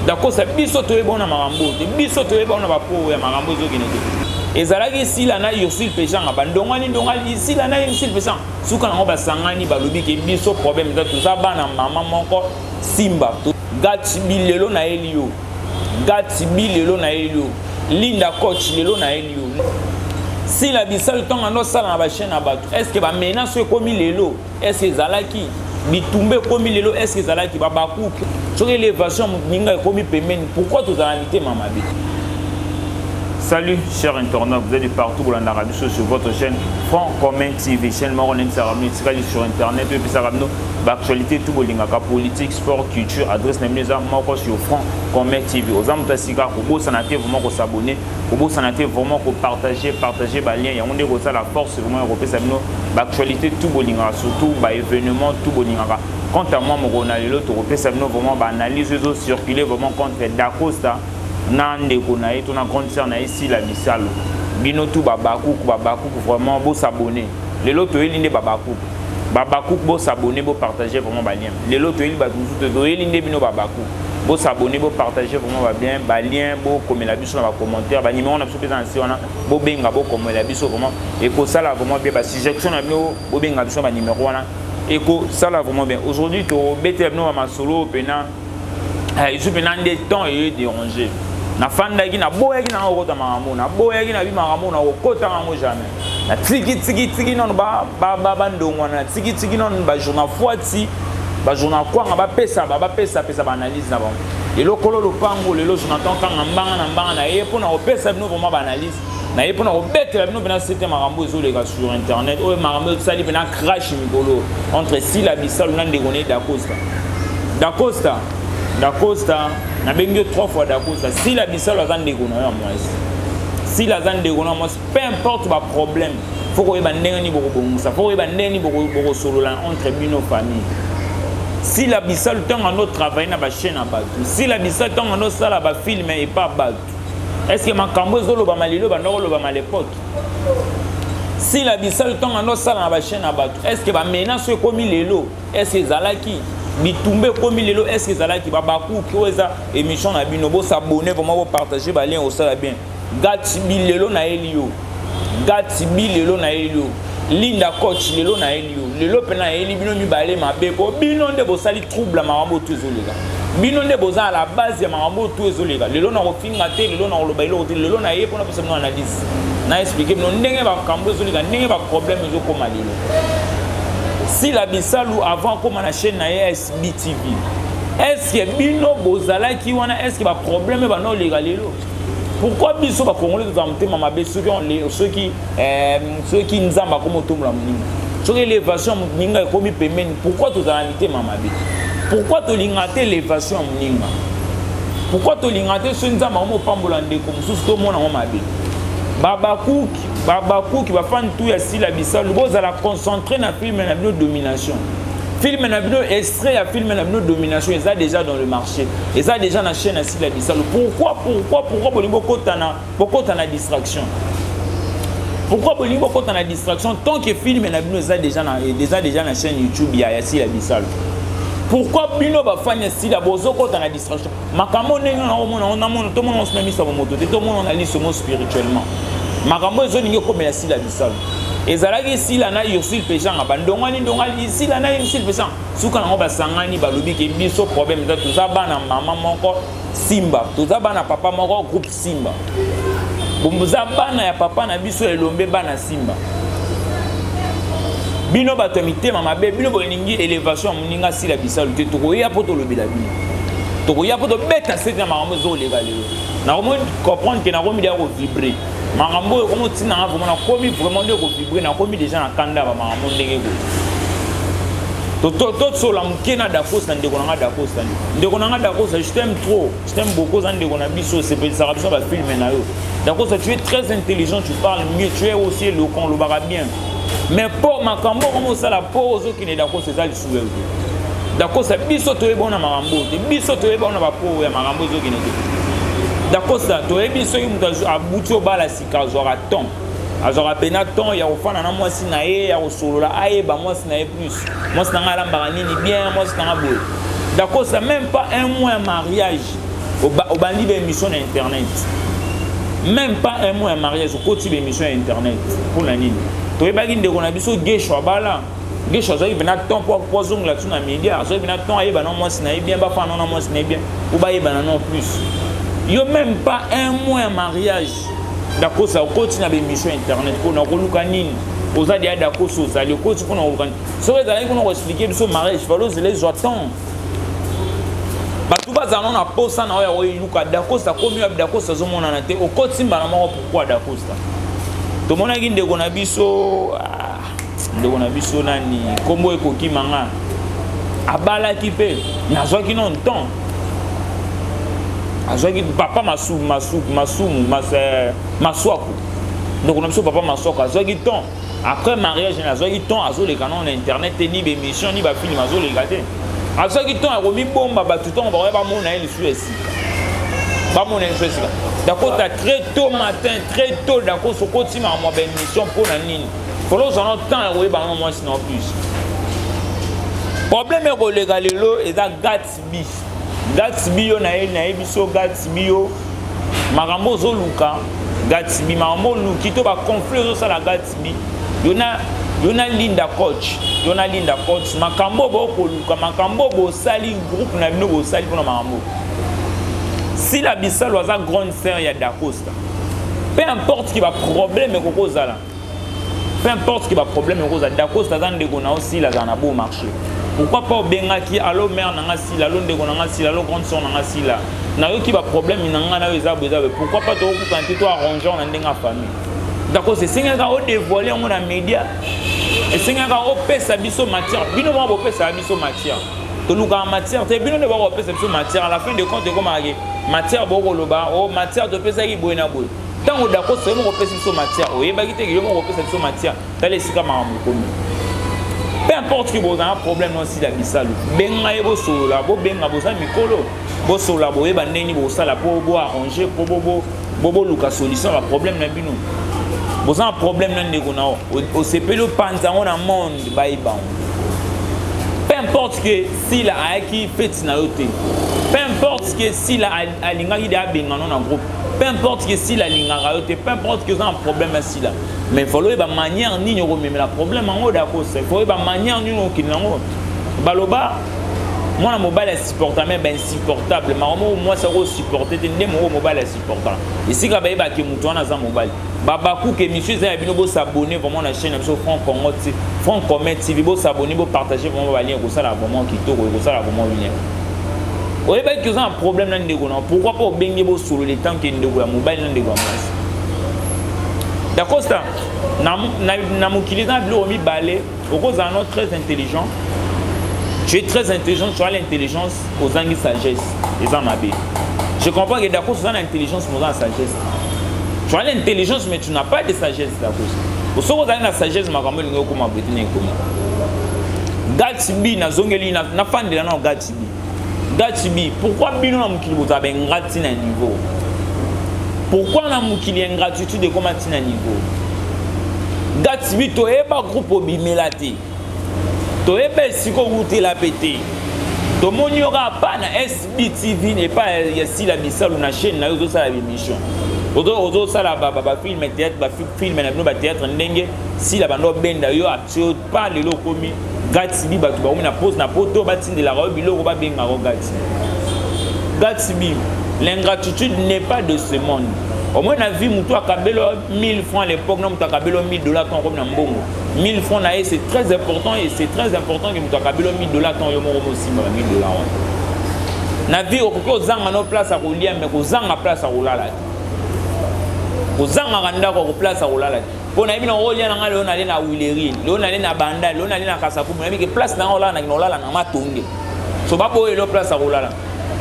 Dacosta, biso toyeba na makambo te, biso toyeba na bapo ya makambo ezokende te. Ezalaki Sila na Ursule Peshanga, bandongani ndongani Sila na Ursule Peshanga, suka nango basangani, balobi ke biso problème eza, toza bana mama moko Simba. Gatsby, lelo nayeli yo. Gatsby, lelo nayeli yo. Linda Coach, lelo nayeli yo. Sila Bisalu, ntango ando osala na bachaîne ya bato, est ce que bamenace oyo ekomi lelo, est ce ezalaki? Bitumba ekomi lelo, est ce ezalaki? Babakuki, soki élévation ya moninga ekomi pembeni, pourquoi tozala mitema mabe? Salut chers internautes, vous êtes de partout pour la biso sur votre chaîne Franc Commun TV, chaîne moko nayebisaka bino etikali sur internet oyo epesaka bino baactualité tout bolingaka, politique, sport, culture. Adresse na bino eza moko sur Franc Commun TV. Oza moto ya sika, kobosana te vraiment kos'abonner, kobosana te vraiment kopartager, partager balien. Yango nde kosala force vraiment ya kopesa bino baactualité tout bolingaka, surtout baévénement tout bolingaka. Quant à moi, mokolo na lelo tokopesa bino vraiment baanalyse ezocircule vraiment contre Dacosta na ndeko na ye to na grande sœur na ye Sila Bisalo. Bino tu babakuku, babakuku, vraiment bos'abonner. Lelo toyeli nde babakuku, babakuku, bos'abonner, bopartager vraiment balien. Lelo toyeli bato mosusu, toyeli nde bino babakuku. Bos'abonner, bopartager vraiment babien balien, bokomela biso na bacommentaire. Banimero na biso mpe eza na se wana, bobenga, bokomela biso vraiment, ekosala vraiment bien. Basuggestion na bino, bobenga biso na banimero wana, ekosala vraiment bien. Aujourd'hui tobetela bino bamasolo mpena ezwi mpena nde temps eye déranger. Nafandaki, naboyaki nanga kokota makambo, naboyaki na bi makambo na kokotaka yango jamais. Natiki tiki tiki nano bandongwana, natiki tiki nano bajourna fwati, bajourna kwanga, bapesa bapesa baanalyse na bango. Lelo kolo lopango, lelo Jonathan Kanga mbanga na mbanga na ye mpona kopesa bino vraiment baanalyse na ye, mpona kobetela bino mpena sete makambo ezoleka sur internet. Oyo makambo esali mpena crash mikolo entre Sila Bisalu na ndeko na ye Dacosta. Dacosta, Dacosta, nabengi yo trois fois. Dacosta, Sila Bisalu aza ndeko na yo ya mwasi. Sila aza ndeko na mwasi. Peu importe baproblème, faut koyeba ndenge nini bokobongisa, faut koyeba ndenge nini bokosolola entre bino famille. Sila Bisalu, ntango ando travaille na bachaîne ya bato, Sila Bisalu, ntango ando osala bafilm epa bato, est ce que makambo ezolobama lelo banda kolobama l'époque? Sila Bisalu, ntango ando osala na bachaîne ya bato, est ce que bamenace oyo ekomi lelo, est ce que ezalaki? Bitumba ekomi lelo, est ce que ezalaki? Babakuki, oyo eza émission na bino. Bos'abonner vraiment, bopartager balien, osala bien. Gatsby, lelo nayeli yo. Gatsby, lelo nayeli yo. Linda Coach, lelo nayeli yo. Lelo mpe nayeli bino mibale mabe, po bino nde bosali trouble ya makambo tu ezoleka. Bino nde boza à la base ya makambo tu ezoleka lelo. Na kofinga te lelo, na koloba eloko te lelo. Na ye mpona pesa bino analyse, na expliquer bino ndenge makambo ezoleka, ndenge baproblème ezokóma lelo. Sila Bisalu, avant akóma na chaîne na ye SBTV, est ce que bino bozalaki wana? Est ce que baproblème banda oleka lelo? Pourquoi biso bakongoli tozala motema mabe? Soki Nzambe akomi otombola moninga, soki élévation ya moninga ekomi pembeni, pourquoi tozala mitema mabe? Pourquoi tolinga te élévation ya moninga? Pourquoi tolinga te soki Nzambe akomi opambola ndeko mosusu, tomona yango mabe? Babakuki, babakuki, bafani tu ya Sila Bisalu, bozala concentré na film na bino Domination. Film na bino, extrait ya film na bino Domination eza déjà dans le marché, eza déjà na chaîne ya Sila Bisalu. Pourquoi, pourquoi, pourquoi bolingi bokota na distraction? Pourquoi bolingi bokota na distraction tant que film na bino eza déjà na chaîne YouTube ya Sila Bisalu? Pourquoi bino bafani ya Sila bozokota na distraction? Makambo ndenge nakomona, namona, tomona oso na miso ya moto te, tomona na liso mo spirituellement. Makambo ezolingi ekomela Sila Bisalu, ezalaki Sila na Ursule Peshanga, bandongani ndongani Sila na Ursule Peshanga, suka nango basangani, balobi ke biso problème eza, toza bana mama moko Simba, toza bana papa moko groupe Simba, boza bana ya papa na biso Elombe, bana Simba. Bino bato ya mitema mabe, bino bolingi élévation ya moninga Sila Bisalu te. Tokoya mpo tolobela bino, tokoya mpo tobeta sete na makambo ezoleka lelo. Nakomi comprendre ke nakomi deya kovibrer. Makambo oyo komi otinanga vraiment, nakomi vraiment nde kovibrer, nakomi déjà na kanda ya bamakambo ndenge boye. Tosola moke na Dacosta, ndeko na nga Dacosta. Ndeko na nga Dacosta, je t'aime trop, je t'aime beaucoup. Oza ndeko na biso, osepelisaka biso bafilme na yo. Dacosta, tu es très intelligent, tu parles mieux, tu es aussi éloquent, olobaka bien. Mais mpo makambo okomi osala, mpo ozokende, Dacosta, eza lisusu te. Dacosta, biso toyeba na makambo te, biso toyeba na bapo ya makambo ezokende te. Dacosta, toyebi soki moto abuti obala sika, azwaka temps, azwaka pena temps ya kofanda na mwasi na ye, ya kosolola, ayeba mwasi na ye plus: mwasi na ngai alambaka nini bien, mwasi na ngai boye. Dacosta, même pas un mois ya mariage, Obandi baémission na internet, même pas un mois ya mariage, okoti baémission ya internet mpona nini? Toyebaki ndeko na biso Gesho abala. Gesho azwaki mpena temps po azongela biso na média, azwaki mpena temps ayeba na mwasi na ye bien, bafana na mwasi na ye bien, po bayebana non plus. Yo, même pas un mois ya mariage, Dakosa, okoti na baémission internet mpona koluka nini? Oza deya Dakosa, ozali okoti mpona koluka nini? Soki ezalaki mpona koexpliquer biso mariage, fallait ozela ezwa temps, bato bazala na posa na oyo ya koyeluka. Dacosta komi wapi? Dacosta azomonana te, okoti mbala moko. Pourquoi, Dacosta? Tomonaki ndeko na biso, ah, ndeko na biso nani, nkombo ekokima nga, abalaki mpe nazwaki non temps, azwaki papa masu, masu, masumu mas, Maswaku. Ndeko na biso papa Maswaku azwaki temps après mariage, azwaki temps, azoleka nano na internet te, ni baémission ni bafilm, azoleka te. Azwaki temps ya komibomba, bato ntongo bakoya bamona ye lisusu esika, bamona ye lisusu esika. Dakota, très tôt matin, très tôt, Dakosa, okotimaka mwa baémission mpo na nini? Folo ozwa no temps ya koyeba no mwasi na plus. Problème ekoleka lelo eza Gatsby. Gatsby, yo nayebi so Gatsby, yo makambo ozoluka, Gatsby, makambo oluki to baconflit ozosala, Gatsby, yo na Linda Coach, yo na Linda Coach, makambo bokoluka, makambo bosali, groupe na bino bosali mpona makambo. Sila Bisalo aza grande sœur ya Dacosta. Peu importe ki baproblème ekoki ozala, peu importe ki baproblème ekoki ozala, Dacosta aza ndeko na yo. Sila azala na beau marché, pourquoi pas obengaki: "Allo mère na nga Sila, allo ndeko na nga Sila, allo grande sœur na nga Sila, nayoki baproblème na nga na yo eza boye, eza boye, pourquoi pas tokokutana te, to arranger na ndenge ya famille?" D'accord, esengaka odévoile yango na média, esengaka opesa biso matière. Bino moko bopesaka biso matière, tolukaka matière te, bino nde bakopesa biso matière. À la fin de compte, ekomaka ke matière bokoloba o matière topesaki boye na boye. Ntango Dakosa, yo moko opesi biso matière, oyebaki te ke yo moko opesa biso matière. Tala esika makambo ekomi. Peu importe ke bozala problème no Sila Bisalu, benga ye, bosolola, bobenga, boza mikolo, bosolola, boyeba ndenge bosala mpo boarrange, mpo boluka solution ya baproblème na bino. Boza na problème na ndeko na yo, osepeli opanza yango na monde, bayeba yango. Peu importe ke Sila ayaki feti na yo te, peu importe ke Sila alingaki de abengano na groupe, peu importe ke Sila alingaka yo te, peu importe ke oza na problème ya Sila, mais fallait oyeba manière nini okomemela problème yango. Dakosa, faut oyeba manière nini okende yango. Baloba mwana mobali asupporta me bainsupportable, makambo mwasi akosupporte te, nde moko mobali asupportaka. Esika bayebaki moto wana aza mobali. Babakuka, émission eza ya bino. Bosabone vraiment na chaîne na biso Franc Congo, Franc Commun TV. Bosabone, bopartage vraiment balien, ekosala vraiment kitoko, ekosala vraiment bien. Oyebaki oza na problème na ndeko na, pourquoi pas obenge, bosolola tant que ndeko ya mobali na ndeko ya mwasi? Dacosta, na mokili eza na biloko mibale. Okozala no très intelligent, tu es très intelligent, tu as l'intelligence, ozangi sagesse, eza mabe. Je comprends que Dacosta, oza na intelligence mais oza na sagesse. Tu as l'intelligence mais tu n'as pas de sagesse. Dacosta, soki ozali na sagesse, makambo elingi okóma boye te. Na ekoma Gatsby, nazongeli, nafandela nao Gatsby. Gatsby, pourquoi bino na mokili bozala baingrats na niveau? Pourquoi na mokili ingratitude ekóma ntina niveau? Gatsby, toyeba groupe obimela te, toyeba esika owutela mpe te. Tomoni yo kaka pa na SBTV, epai ya Sila Bisalu, na chaîne na yo, ozosala bémission, ozosala bafilm théâtre, bafilm na bino bathéâtre, ndenge Sila bando obenda yo atio pa. Lelo okomi Gatsby, bato bakomi na pose na poto, batindelaka yo biloko, babengaka Gatsby. Gatsby, l'ingratitude n'est pas de ce monde. Au moins na vie, moto akabeli 1000 francs à l'époque na moto akabeli 1000 $, ntango okomi na mbongo, 1000 francs na ye, c'est très important. Et c'est très important que moto akabeli 1000 $, ntango yo moko mosimba ba 1000 $ wana. Na vie, okoki kozanga no place ya kolia, mais kozanga place ya kolala te, kozangaka ndako ya place ya kolala te. Mpo nayebi na olia na ngai lelo, nale na Huilerie, lelo nale na Banda, lelo nale na Kasavubu, nayebi ke place na ngai olala, nakina olala na matonge. So baboyo elo place ya kolala,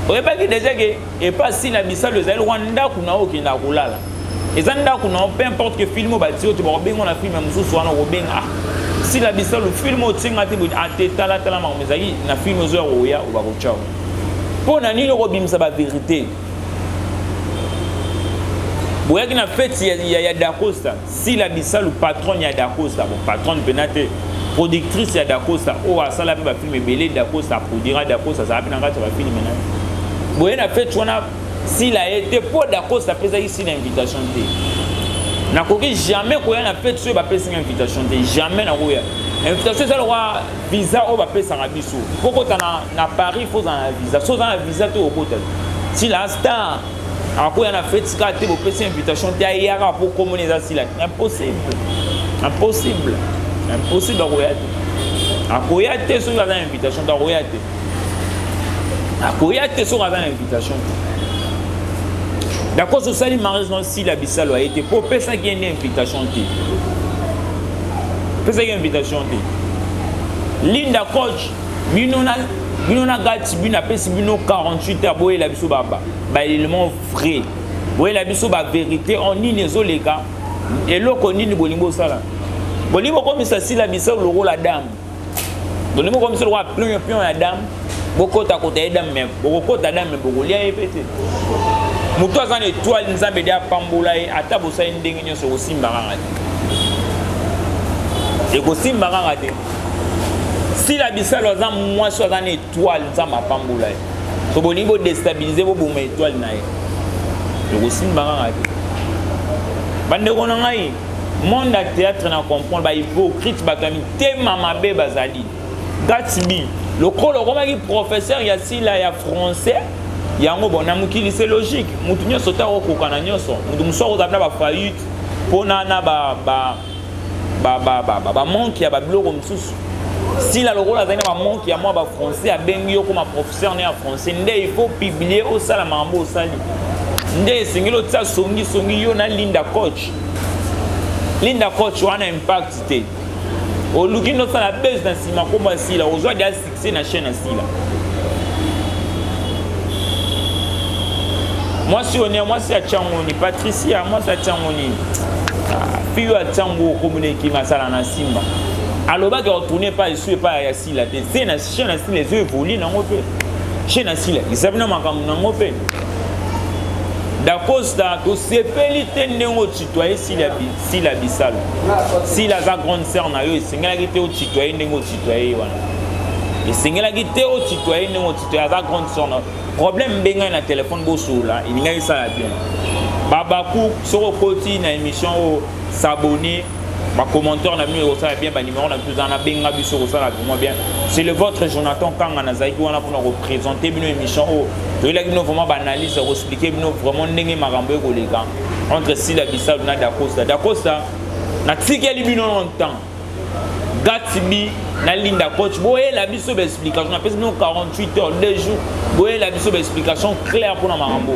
oyebaki déjà ke epa Sila Bisalo ezali lokwa ndako na yo, okendaka kolala, eza ndako na yo. Peu importe ke film oyo batie oyo te, bakobenga na film mosusu wana, okobenga: "Ah, Sila Bisalo, film otinga te boye ate, talatala makambo ezalaki na film ozoya koya." Obakotya mpo na nini? Okobimisa bavérité. Boyaki na feti ya Dacosta. Sila Bisalu, patronne ya Dacosta, bon, patronne mpena te, productrice ya Dacosta, oyo asala mpe bafilm ebele. Dacosta aproduira, Dacosta azala mpe na kati ya bafilm na ye. Boye na feti wana. Sila ye te mpo Dacosta apesaki Sila invitation te. Nakoki jamais koya na fete soki bapesi nga invitation te, jamais nakoya. Invitation eza lokola visa oyo bapesaka biso. Mpo okota na, na Paris faut ozala na visa. Soki oza na visa te okota te. Sila star akoya na fete kaka te bopesi invitation te ayaka mpo komona eza Sila. Impossible. Impossible. Impossible akoya te. Akoya te soki aza na invitation te akoya te. Akoya te soki aza na invitation te. D'accord, osali mariage na Sila Bisalo aye te mpo opesaki ye nde invitation te. Opesaki invitation te. Linda coach bino na bino na gati bino apesi bino 48 heures boyela biso ba ba, ba élément vrai. Boyela biso ba vérité en nini ezoleka eloko nini bolingi bosala. Bolingi bokomisa Sila Bisalo lokola dame. Bolingi bokomisa lokola pion pion ya dame. Bokota kota ye dame mais bokokota dame mais bokolia ye pe te. Moto aza na étoile Nzambe de apambola ye ata bosali ndenge nyonso ekosimba kaka te. Ekosimba kaka te. Sila Bisalo aza mwasi aza na étoile Nzambe apambola ye. So bolingi bo déstabiliser boboma étoile na ye. Ekosimba kaka te. Bandeko na ngai, monde ya théâtre na comprendre ba hypocrite bato ya mitema mabe bazali. Gatsby lokola okomaki professeur ya Sila ya français yango bon na mokili c'est logique mutu nyonso te akokoka na nyonso mutu mosusu akozala na ba faillite mpona na ba ba ba ba ba ba, ba manque ya babiloko mosusu Sila lokola azali na ba manque ya mwa ba français abengi yo koma professeur ne ya français nde il faut publier osala makambo osali nde esengeli otia songi songi yo na Linda coach Linda coach wana impact te oluki nde osala buzz na nsima nkombo ya Sila ozwa deja succès na chaîne ya Sila mwasi oyo mwasi ya tiango ni Patricia mwasi ya tiango nini ah, fille oyo atiango okomona ekima asala na nsima alobaki akotourne epai esu epai ya Sila te se na chaîne ya Sila ezo évolue nango mpe chaîne ya Sila ezabi na makambo nango mpe Dacosta tosepeli te ndenge otitoye Sila Sila Bisalu. Sila aza grande sœur na yo esengelaki te otitoye ndenge otitoye ye wana. Esengelaki te otitoye ndenge otitoye aza grande sœur na yo. Problème bengai na téléphone bosolola elingaki esala bien. Babaku soki okoti na émission oyo s'abonner ba commentaire na bino ekosala bien ba numéro na biso eza na benga biso ekosala vraiment bien. C'est le votre Jonathan Kanga nazalaki wana mpona ko présenter bino émission oyo toyelaki bino vraiment ba analyse ya ko expliquer bino vraiment ndenge makambo ekoleka entre Sila Bisalu na Dacosta. Dacosta natikeli bino longtemps Gatsby na Linda coach boyela biso ba explication napesi bino 48 heures 2 jours boyela biso ba explication claire mpona makambo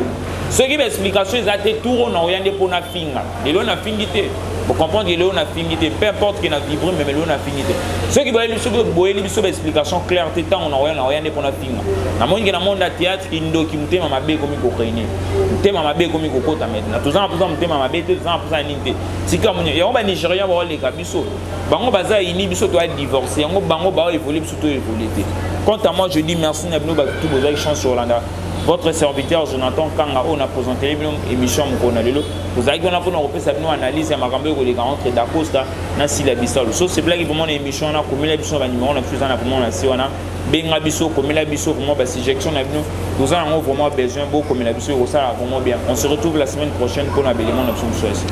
soki ba explication eza te tour oyo nakoya nde mpo nafinga lelo nafingi te bocomprendre ke lelo nafingi te peu importe ke na vibre meme lelo nafingi te soki boyeli biso boyeli biso ba explication claire te ntango nakoya nakoya nde mpo nafinga namoni ke na monde ya théâtre kindoki motema mabe ekomi korene motema mabe ekomi kokota maintenant toza na mposa motema mabe te toza na mposa ya nini te tika moni yango banigérien baoleka biso bango baza uni biso toya divorce yango bango bao évolue biso to évolue te quant à moi je dis merci na bino bato tu bozwaki chance kolanda votre serviteur Jonathan Kanga oyo na présenteli bino émission ya mokolo na lelo tozalaki wana mpona kopesa bino analyse ya makambo ekoleka entre Dacosta na Sila Bisalu so sepelaki vraiment na émission wana komela biso na banimero na biso eza na vraiment na se wana benga biso komela biso vraiment ba suggestion na bino toza nango vraiment besoin bokomela biso ekosala vraiment bien. On se retrouve la semaine prochaine mpona belemo na biso mosusu.